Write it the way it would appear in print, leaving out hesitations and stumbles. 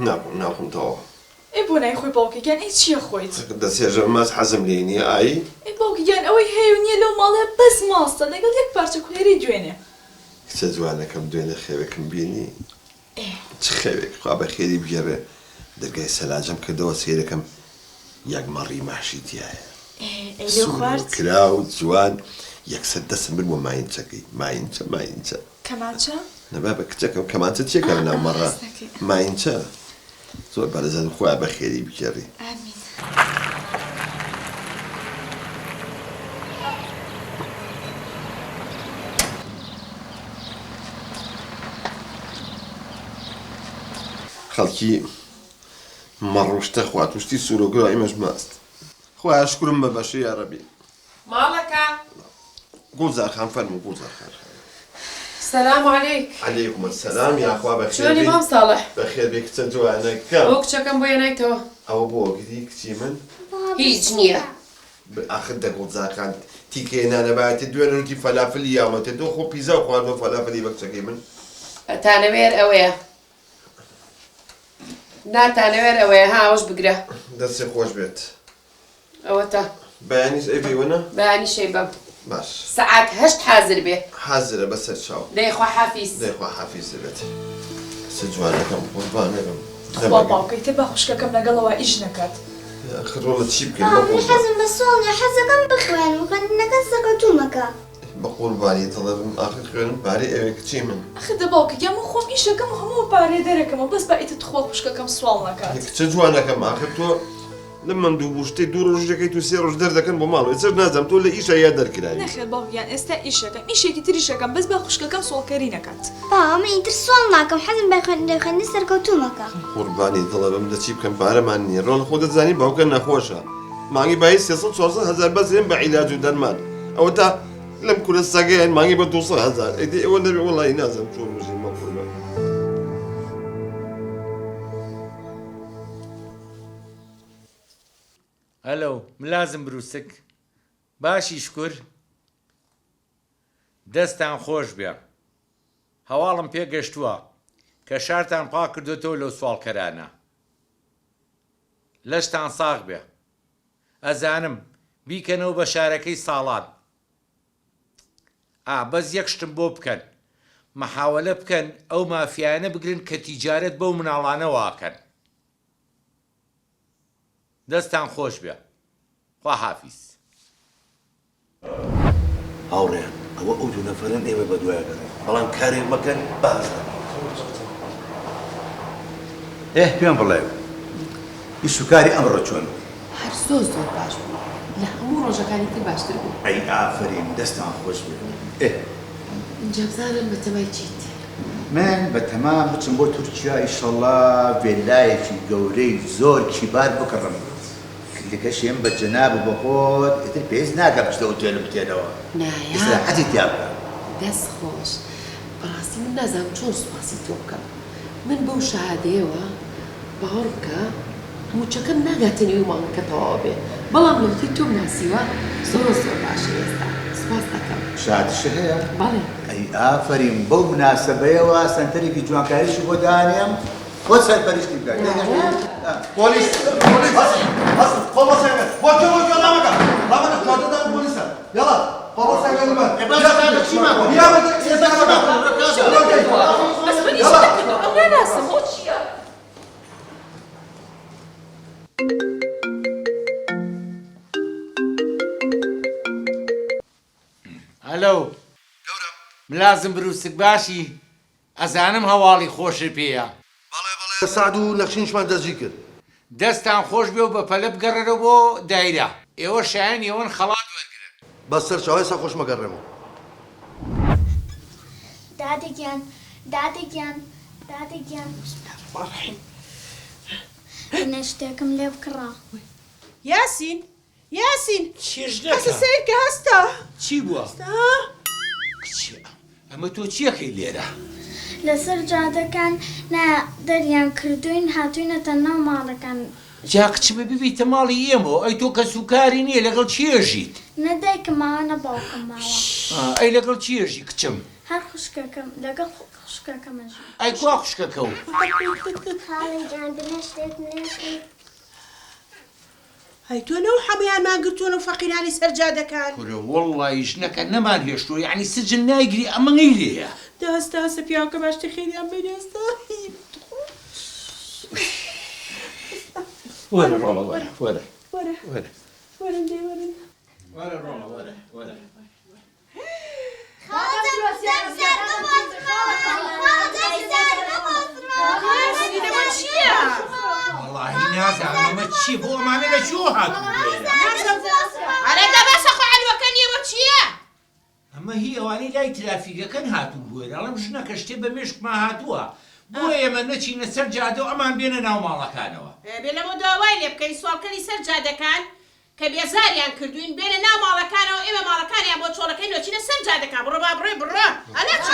ناخۆم ناخۆم تەواو. ئەی بۆ نایخۆی باوکە گیان ئەی چیە خۆیت؟ دەچێژە ماست حەزم لێی نیە ئای. ئەی باوکە گیان ئەوەی هەیە و نیە لەو ماڵەیا بەس ماستە لەگەڵ یەک پارچە کولێرەی دوێنێ. کچە جوانەکەم دوێنێ خەوێکم بینی ئێ. چ خەوێک خوا بەخێری بگێڕێ دەرگای سەلاجەم کردەوە سەیرەکەم یەک مەڕی ماشی تیایە ئێ ئەی لێو سوور و خوارد؟ کراو جوان یەکسەر دەستم برد بۆ ماینچەکەی ماینچە ماینچە. کەمانچە؟ نە بابە کچەکەم کەمانچە چیە کە لەناو مەڕە ماینچە زۆر بەرزە خوایە بەخێری بگێڕی. ئامین. خەڵکی مەڕ و شتە خوات و شتی سوورۆگرا ئیمەش ماست. خوایە شکورم بە بەشی یاڕەبی. ماڵەکە. گوڵزار خان فەرموو گوڵزار خان. سلام علیک. علیکم السلام یاخوا بەخێر چۆنی بێی. مام ساڵح. بەخێر بێی کچە جوانەکەم. بۆ کچەکەم بۆ هێنایتەوە. ئەوە بۆ گری کچی من. هیچ نییە. ئاخر دە گوڵزار خان تیکەیە نانەبایەتی دوێنێ وتی فەلافلی یاومەتێ تۆ خۆ پیزاو خواردوە فەلافلی بە کچەکەی من. ئەتانەوێ ئەوەیە. ناتانەوێ ئەوەیە ها ئەوەش بگرە. دەستی خۆش بێت. ئەوەتا. بەیانیش ئەیبەی وەنە؟ بەیانیش ئەیبەم. باش. سەعات هەشت حازر بێ. حازرە بەسەر چاو. دەی خوا حافیز. دەی خوا حافیز بێت. کچە جوانەکەم قوربانت بم. تخوا باوکە ئیتر با خوشکەکەم لەگەڵەوە ئیش نەکات. ئاخر ڕۆڵە چی بکەین بابا من بەقوربان. حەزم بە سواڵ نیە حەزەکەم بخوێنم خوێندنەکە سەرکەوتوومەکە. بەقوربانی دڵت بم ئاخر خوێنم پارەی ئەوێ کچی من. ئەخر دە باوکە گیان من خۆم ئیشەکەم و هەموو پارەیە دەرەکەمەوە بەس با ئیتر تخوا خوشکەکەم سواڵ نەکات. کچە جوانەکەم ئاخر تۆ لەم مەندوو بوو شتەی دوو ڕۆژ دەکەیت و سێ ڕۆژ دەردەکەن بۆ ماڵەوە ئێستاش نازانم تۆ لە ئیشە یا دەرکراوی. نەخێر باوک گیان ئێستا ئیشەکەم ئیشێکی تریش ئەکەم بەس با خوشکەکەم سواڵکەری نەکات. بابا من ئیتر سواڵ ناکەم حەزم بە خوێندنی سەرکەوتوومەکە. قوربانی دڵە بم دە چی بکەم پارەمان نییە ڕۆڵە خۆ دەتزانی باوکە نەخۆشە مانگی بایی 300 400 هەزار بەس هێن بە عیلاج و دەرمان ئەوەتا لەم کورە سەگەیان مانگی بە 200 هەزار ئەی دەی ئەوە نەبێ وەڵی نازانم چۆن بژیم بە قوربان. ئەلۆ ملازم بروسک باشی شکور دەستان خۆش بێ هەواڵم پێ گەشتووە کە شارتان پاک کردۆتەوە لەو سواڵکەرانە لەشتان ساغ بێ ئەزانم بیکەنەوە بە شارەکەی ساڵان ئا بەس یەک شتم بۆ بکەن مەحاوەلە بکەن ئەو مافیایانە بگرن کە تیجارەت بەو مناڵانەوە ئەکەن دەستان خۆش بێ خواحافیز. هاوڕێیان ئەوە ئەو دوو نەفەرەن ئێمە بەدوای ئەگەڕێین بەڵام کارێک مەکەن با هەست نەکەن. ئێه پێم بڵێ ئیش و کاری ئەمڕۆ چۆن بوو؟ هەر زۆر زۆر باش بوو لە هەموو ڕۆژەکانی تر باشتر بوو. ئەی ئافەرین دەستان خۆش بێ. ئێه. ئینجا بزانم بەتەمای چیت؟ من بەتەمام بچم بۆ تورکیا ئیشەڵا ڤێلایەکی گەورەی زۆر کیبار بکڕم کلکەشێم بە جەناب و بە خۆت ئیتر پێویست ناکا بچیتە ئوتێل و بتێلەوە نایە ئیسراحەتی تیا بکە. دەست خۆش بەڕاستی من نازانم چۆن سوپاسی تۆ بکەم من بەو شەهادەیەوە باوەڕ بکە موچەکەم ناگاتە نیوەی مانگەکە تەواو ئەبێ بەڵام لەوەتەی تۆم ناسیوە زۆر زۆر باشە ئێستا سوپاست ئەکەم. شەهادەشت هەیە؟ بەڵێ. ئەی ئافەرین بەو موناسەبەیەوە سەنتەرێکی جوانکاریشت بۆ دانێم خۆت سەرپەرشتی بکە نایە. پۆلیس پۆلیس هەستن هەستن قۆڵ بەسەر بۆ کوێ بۆ کوێ ڕامەکە ڕامەکە چواردەدان پۆلیسە یاڵا قۆڵ بەسەر بە ئێ باشە کاکە چیمان بەس من ئیشم نەکردووە ئەو ناناسم ئەو چییە؟ ئەلۆ ملازم بروسک باشی ئەزانم هەواڵی خۆشت پێیە. بەڵێ بەڵێ سەعد و نەخشینیشمان دەستگیر کرد. دەستان خۆش بێ و بەپەلە بگەڕێرەوە بۆ دایرە ئێوە شایەنی ئەوەن خەڵات وەرگرن. بەس سەرچاو ئێستا خۆشم ئەگەڕێمەوە. دادە گیان دادە گیان دادە گیان. بسم اللە الرحمن الرحیم. منە شتێکم لێ بکڕە. یاسین یاسین چیە ژنەکە؟ هەستە سەیرکە هەستە. چی بووە؟ هەستە. کچێ ئەمە تۆ چیەکەی لێرە؟ لەسەر جادەکان نا دەریان کردووین هاتووینەتە ناو ماڵەکان. جا کچمە ببیتە ماڵی ئێمەوە ئەی تۆ کەسوکاری نیە لەگەڵ کێ ئەژیت؟ نە دایکم ماوە نە باوکم ماوە. ئەی لەگەڵ کێ ئەژی کچم؟ هەر خوشکەکەم لەگەڵ خوشکەکەم ئەژیم. ئەی کوا خوشکەکەو؟ خاڵی جان بنێشتێک بنێشتێک. ئەی تۆ لەو حەمویانمان گرتووە لەو فەقیرانەی سەر جادەکان. کورە وەڵڵایی ژنەکە نەمان هێشتووە یەعنی سجن نایگری ئەمەی لێیە. دە هەستە هەستە پیاوەکە باشتر خێریان بەینێ هەستە. وەرە ڕۆڵە وەرە وەرە وەرە وەرە وەرن دەی وەرن. وەرە ڕۆڵە وەرە وەرە. وەڵاهی نازانم ئەمە چییە بۆ ئەمانە لە کوێوە هاتوون بۆ ئێرە؟ ئەرێ دە بەسە خۆ عەلوەکە نییە بۆ چییە؟ ئەمە هی ئەوانەی لای ترافیکەکەن هاتوون بۆ ئێرە ئەڵێم ژنەکە شتێ بە مێشکما هاتووە بۆ ئێمە نەچینە سەر جادە و ئەمان بێنە ناو ماڵەکانەوە. بێ لەمە دوا وای لێ بکەین سواڵکەری سەر جادەکان کە بێزاریان کردوین بێنە ناو ماڵەکانەوە ئێمە ماڵەکانیان بۆ چۆڵەکەین و چینە سەر جادەکان بڕۆ با بڕۆی بڕۆ ئەلە چۆ.